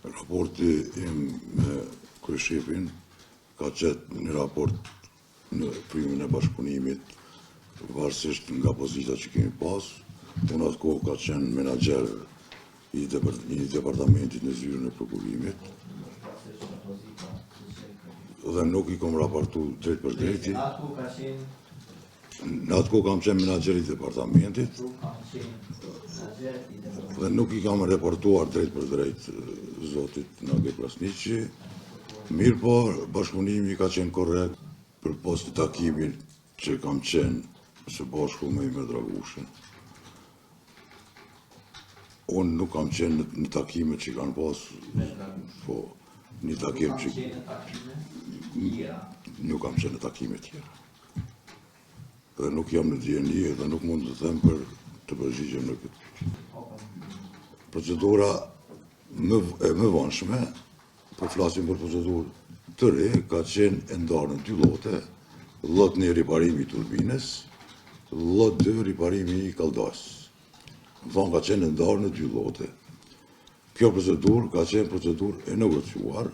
Raporti im me kryeshefin ka qenë një raport në frymën e bashkëpunimit, varësisht nga pozita që kemi pas. Unë atë kohë ka qenë menaxher i departamentit në zyrën e prokurimit dhe nuk i kom raportu drejtpërdrejti. Në atë kohë kam qenë menaxher i departamentit dhe nuk i kam raportuar drejtpërdrejt zotit Nagip Krasniqi. Mirëpo, bashkëpunimi ka qenë korrekt përpos takimit që kam qenë së bashku me Ymer Dragushin. Unë nuk kam qenë në, në takime që kanë pas, po, një takim që... Nuk kam qenë në takime tjera. Dhe nuk jam në dijeni dhe nuk mund të them për të përgjigjem në këtë pyetje. Procedura më, e mëvonshme, po flasim për procedurë të re, ka qenë e ndarë në dy llote, lot një riparimi i turbinës, lot 2 riparimi i kaldajës. Thonë ka qenë e ndarë në dy llote. Kjo procedurë ka qenë procedurë e negociuar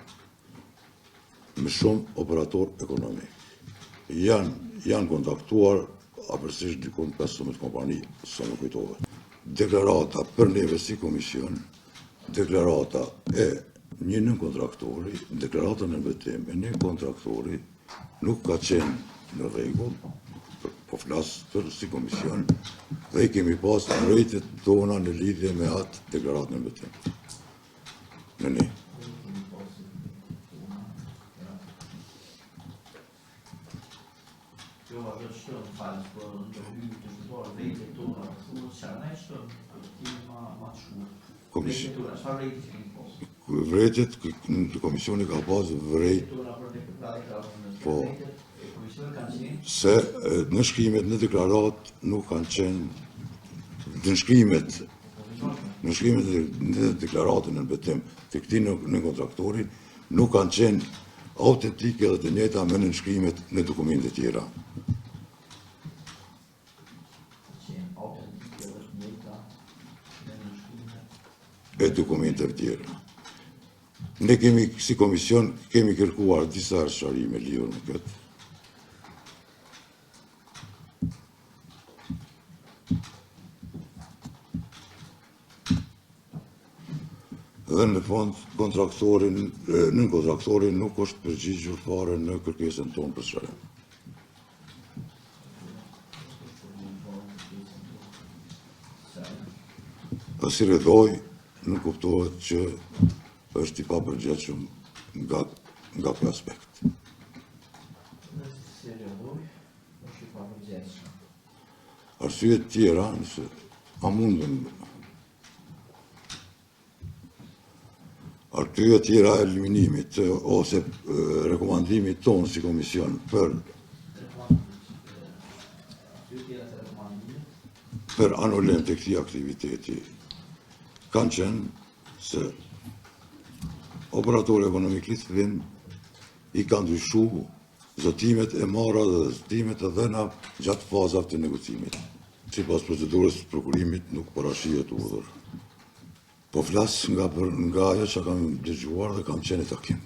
me shumë operator ekonomik. Janë, janë kontaktuar afërsisht dikun 15 kompani, sa më kujtohet. Deklarata për neve si komision, deklarata e një nënkontraktori, deklarata në betim e një kontraktori nuk ka qenë në rregull, po flas për si komision, dhe i kemi pas vërejtjet tona në lidhje me atë deklaratë në betim. Në një. Jo, ajo që të falë, po ndërhyj të shtuar vërejtjet tona, po thuhet se ne që të kemi ma ma të shkurt. Komision. Vërejtjet tona, çfarë vërejtje kemi pas? Vërejtjet, në komisioni ka pas vërejt, Tona për deklaratën. Po. Vërejtjet e komisionit kanë qenë se e, në shkrimet në deklarat nuk kanë qenë në shkrimet në shkrimet në deklaratën në betim të këtij në, në kontraktori nuk kanë qenë autentike dhe të njëjta me nënshkrimet në dokumente tjera. qenë autentike dhe të njëjta me nënshkrimet. e dokumenteve tjera. Ne kemi, si komision, kemi kërkuar disa herë sqarime lidhur me këtë. Dhe në fund, kontraktorin, nën kontraktorin nuk është përgjigjur fare në kërkesën tonë për sqarim. Dhe si rrjedhojë, nuk kuptohet që është i papërgjegjshëm nga nga ky aspekt. Dhe si rrjedhojë, është i papërgjegjshëm. Arsyet tjera, nëse a mundën Arsyet tjera e eliminimit ose e, rekomandimit tonë si komision për Arsye tjera të rekomandimit, për anulim të këtij aktiviteti kanë qenë se operatori ekonomik Litvin i ka ndryshu zotimet e marra dhe zotimet e dhëna gjatë fazave të negocimit. Sipas procedurës së prokurimit nuk parashihet urdhër. Po flas nga për, nga ajo që kam dëgjuar dhe kam qenë në takim.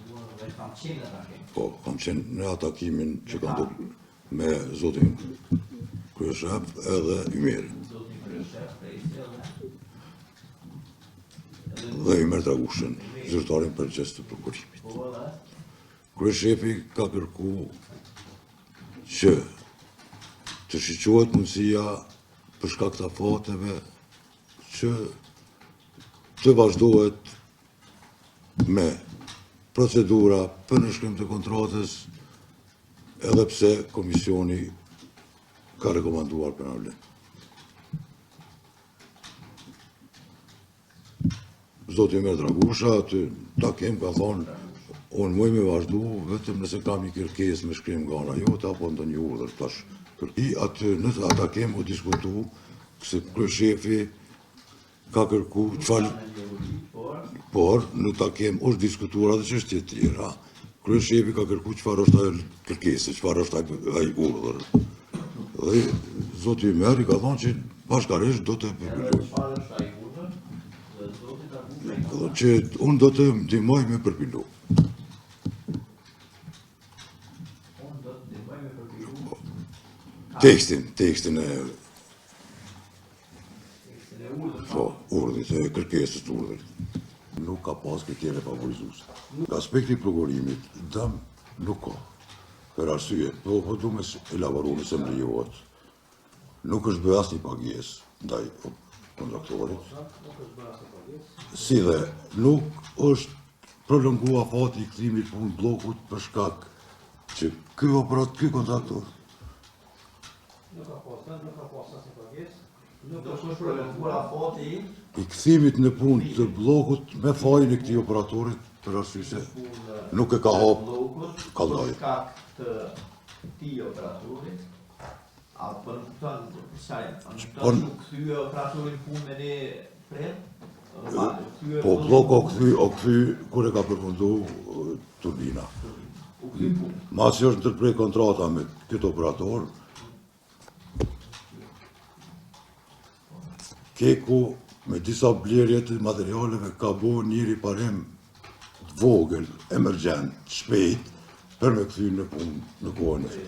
dëgjuar dhe kam qenë në takim. Po, kam qenë në atë takimin që kam do me zotin kryeshef edhe Ymerin. Zoti kryeshef, Reisi edhe Dhe Ymer Dragushin, zyrtarin përgjegjës të prokurimit. po edhe Kryeshefi ka kërku që të shiqohet mundësia për shkak të afateve që të vazhdohet me procedura për nënshkrim të kontratës edhe pse komisioni ka rekomanduar për anulim. Zoti Ymer Dragusha aty në takim ka thonë unë muj me vazhdu vetëm nëse kam një kërkesë me shkrim nga ana jote apo ndonjë urdhër tash. Kërki aty në atë takim u diskutu se kryeshefi ka kërku çfarë por por në takim është diskutuar edhe çështje tjera. Kryeshefi ka kërku çfarë është ajo kërkesë, çfarë është ai ai urdhër. Dhe zoti Ymer i ka thonë që bashkarisht do të edhe përpilojë. çfarë është ai urdhër, dhe. Zoti Tabuka i ka Që unë do të ndihmoj me përpilu. Unë do të ndihmoj me përpilu Tekstin, tekstin e tekstin e urdhrit. po, urdhrit, e kërkesës të urdhrit. Nuk ka pas kritere favorizuese. Nga aspekti i prokurimit, dëm nuk ka. Për arsye, po po du me elaboru nëse më lejohet. Nuk është bërë asnjë pagesë ndaj kontraktorit. Si dhe nuk është prolongua afati i kthimit punë bllokut për shkak që ky operat, ky kontraktor Nuk ka pas, nuk ka pas asnjë pagesë. Nuk është prolonguar afati i i kthimit në punë të bllokut me fajin e këtij operatorit për arsye se punë nuk e ka hap bllokut kallaj. për shkak të këtij operatori. A po nuk kupton sa a nuk Po- kupton që u kthye operatori në punë me ne prill? Më fal, u kthye Po blloku u kthy, u kthy kur e ka përfundu e, turbina. U kthy në punë. Masi është ndërprej kontrata me këtë operator, Keku me disa blerje të materialeve ka bo një riparim të vogël, emergjent, shpejt, për me kthy në punë në kohën e.